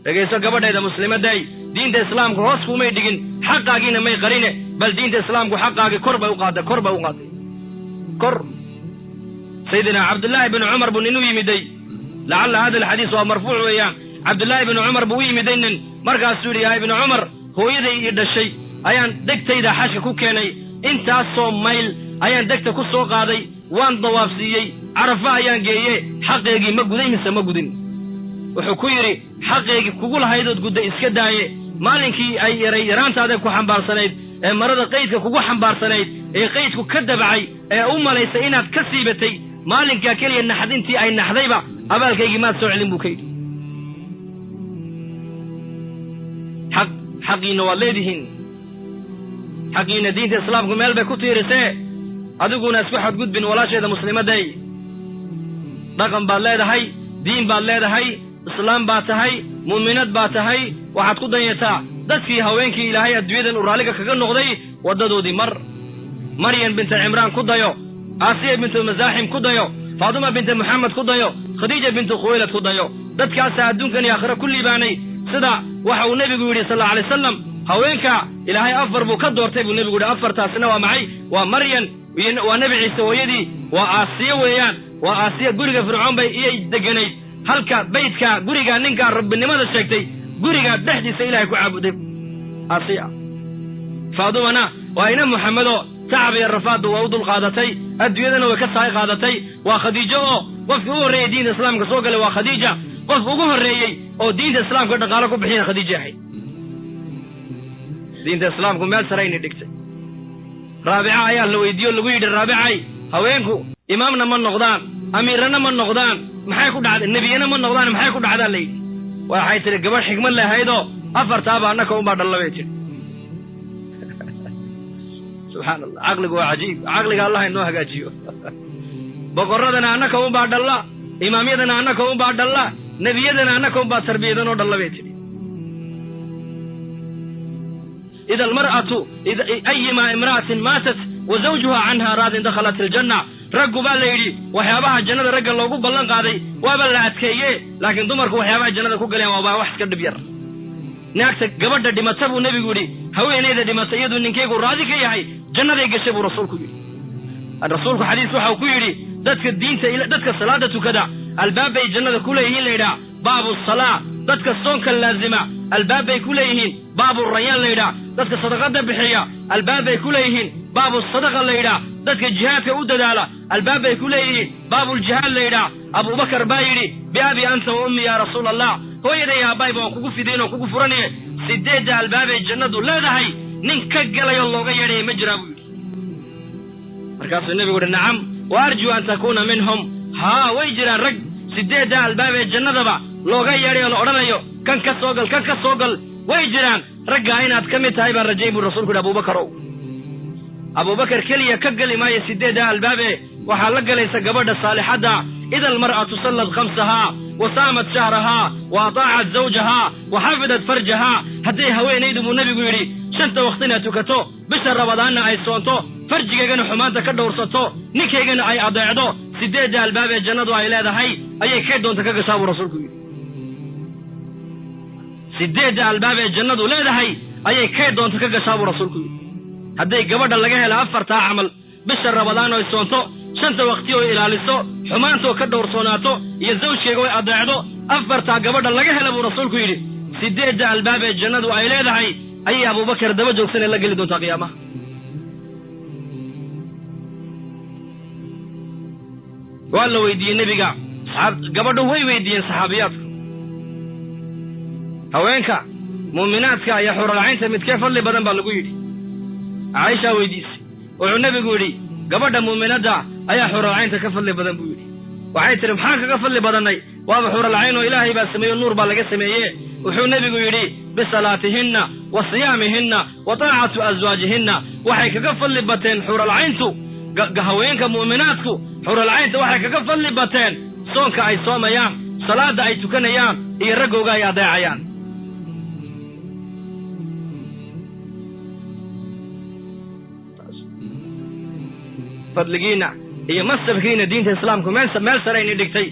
Dhegayso gabadhayda muslimadday, diinta islaamku hoos kumay dhigin, xaqaagiina may qarine, bal diinta islaamku xaqaagii kor bay u qaadday, kor bay u qaadday, kor. Sayidina Cabdullaahi binu Cumar buu nin u yimiday. Lacalla hada alxadiis waa marfuuc weeyaan. Cabdullaahi binu Cumar buu u yimiday nin, markaasuu yidhi: yaa ibnu Cumar, hooyaday ii dhashay ayaan degtayda xajka ku keenay, intaasoo mayl ayaan degta ku soo qaaday, waan dawaafsiiyey, Carafa ayaan geeye, xaqeygii ma guday mise ma gudin? Wuxuu ku yidhi: xaqeygii kugu lahaydood gudday iska daaye, maalinkii ay yaray yaraantaada ku xambaarsanayd ee marada qaydka kugu xambaarsanayd ee qaydku ka dabacay ee u malaysay inaad ka siibatay, maalinkaa keliya naxdintii ay naxdayba abaalkaygii maad soo celin, buu ka yidhi. Xaq xaqiinna waad leedihiin, xaqiinna diinta islaamku meel bay ku tiirisee, adiguna isku xadgudbin walaasheeda muslimadday. Dhaqan baad leedahay, diin baad leedahay, islaam baad tahay, mu'minad baad tahay. Waxaad ku danyataa dadkii haweenkii Ilaahay adduunyadan uu raalliga kaga noqday waddadoodii mar. Maryam binta Cimraan ku dayo, Aasiya bintu Masaaxim ku dayo, Faatuma binta Moxamed ku dayo, Khadiija bintu Khuwaylad ku dayo. Dadkaasaa adduunkan iyo aakhiro ku liibaanay. Sida waxa uu nebigu yidhi sal alla alay wasalam, haweenka Ilaahay afar buu ka doortay, buu nebigu yidhi. Afartaasina waa maxay? Waa Maryan, waa Nebi Ciise hooyadii, waa Aasiya weeyaan. Waa Aasiya, guriga Fircoon bay iyay deganayd, halka baydka guriga ninkaa rabbinimada sheegtay guriga dhexdiisa Ilahay ku caabuday Aasiya. Faadumana waa ina Muxamedo, tacab iyo rafaadba waa u dul qaadatay, adduunyadana way ka sahay qaadatay. Waa Khadiijo oo qofkii u horreeyey diinta islaamka soo galay waa Khadiija, qof ugu horreeyey oo diinta islaamka dhaqaalo ku bixiyana Khadiija ahayd. Diinta islaamku meel sarayna dhigtay. Raabica ayaa la weydiiyo, lagu yidhi: Raabicay, haweenku imaamna ma noqdaan, amiirana ma noqdaan, maxay ku dhacday? Nebiyana ma noqdaan, maxay ku dhacdaa? La yidhi. Waxay tidhi: gabadh xikmad lehaydoo afartaaba annaka unbaa dhalla, bay tidhi. Subxaana Allah, caqligu waa cajiib. Caqliga Allah inoo hagaajiyo. Boqorradana annaka unbaa dhalla, imaamyadana annaka unbaa dhalla, nebiyadana annaka unbaa tarbiyadanoo dhalla, bay tidhi. Ida almar'atu ayimaa imra'atin maatat wa zawjuha canha raadin dakhalat aljanna. Raggu baa la yidhi waxyaabaha jannada ragga loogu ballan qaaday waaba la adkeeye, laakiin dumarku waxyaabaha jannada ku galeen waabaa wax iska dhib yar. Naagta gabadha dhimata, buu nebigu yidhi, haweenayda dhimata iyaduu ninkaygu raadi ka yahay, jannaday gashay, buu rasuulku yidhi. Rasuulku xadiis waxau ku yidhi: dadka diinta, dadka salaada tukada albaab bay jannada ku leeyihiin la yidhaah baabu salaa. Dadka soonka laazima albaab bay ku leeyihiin baabu rayaan la yidhaah. Dadka sadaqada bixiya albaab bay ku leeyihiin baabu sadaqa la yidhaah. Dadka jihaadka u dadaala albaab bay ku leeyihiin baabuljihaad la yidhaah. Abubakar baa yidhi: biabi anta wa ummi yaa rasuula Allah, hooyaday aabbayba waan kugu fidayn oo kugu furanaye, sideedda albaabay jannadu leedahay nin ka galayoo looga yeedhaya ma jiraa? buu yidhi. Markaasuu nebigu uhi: nacam, wa arjuu an takuuna minhum. Haa, way jiraan rag sideedda albaab ee jannadaba looga yeedhay oo la odhanayo kan ka soo gal, kan ka soo gal, way jiraan. Raggaa inaad ka mid tahay baan rajayn, buu rasuulku yidhi. Abubakarow, Abubakar keliya ka geli maayo sideedda albaabe, waxaa la galaysa gabadha saalixadda. Ida almar'atu sallad khamsahaa wa saamat shahrahaa wa ataacat zawjahaa wa xafidat farjahaa, hadday haweenaydu, buu nebigu yidhi, shanta waktina tukato, bisha Rabadaanna ay soonto, farjigeygana xumaanta ka dhowrsato, ninkaygana ay adeecdo, sideedda albaab ee jannadu ay leedahay ayay kay doonta ka gashaa, buu rasuulku yidhi. Sideedda albaab ee jannadu leedahay ayay kay doonta ka gashaa, buu rasuulku yidhi. Hadday gabadha laga helo afartaa camal, bisha Rabadaan oy soonto, shanta wakti oy ilaaliso, xumaantoo ka dhowrsoonaato iyo zawjkeega oy adeecdo, afartaa gabadha laga hela, buu rasuulku yidhi, sideedda albaab ee jannadu ay leedahay ayay Abubakar daba joogsanee la geli doontaa qiyaamaha. Waa la weydiiyey nebiga, gabadhu way weydiiyeen saxaabiyaadku, haweenka mu'minaadka iyo xuralcaynta midkee fadli badan baa lagu yidhi. Caaishaa weydiisay. Wuxuu nebigu yidhi: gabadha muuminadda ayaa xuralcaynta ka fadli badan, buu yidhi. Waxay tihi: maxaan kaga fadli badannay? Waaba xuralcayn oo Ilaahay baa sameeye, nuur baa laga sameeye. Wuxuu nebigu yidhi: bisalaatihinna wa siyaamihinna wa taacatu aswaajihinna. Waxay kaga fadli bateen xuralcayntu, haweenka mu'minaadku xuralcaynta waxay kaga fadli bateen soonka ay soomayaan, salaadda ay tukanayaan iyo raggooga ay adeecayaan. Fadligiinna iyo masabkiina diinta islaamku meel sarayni dhigtay.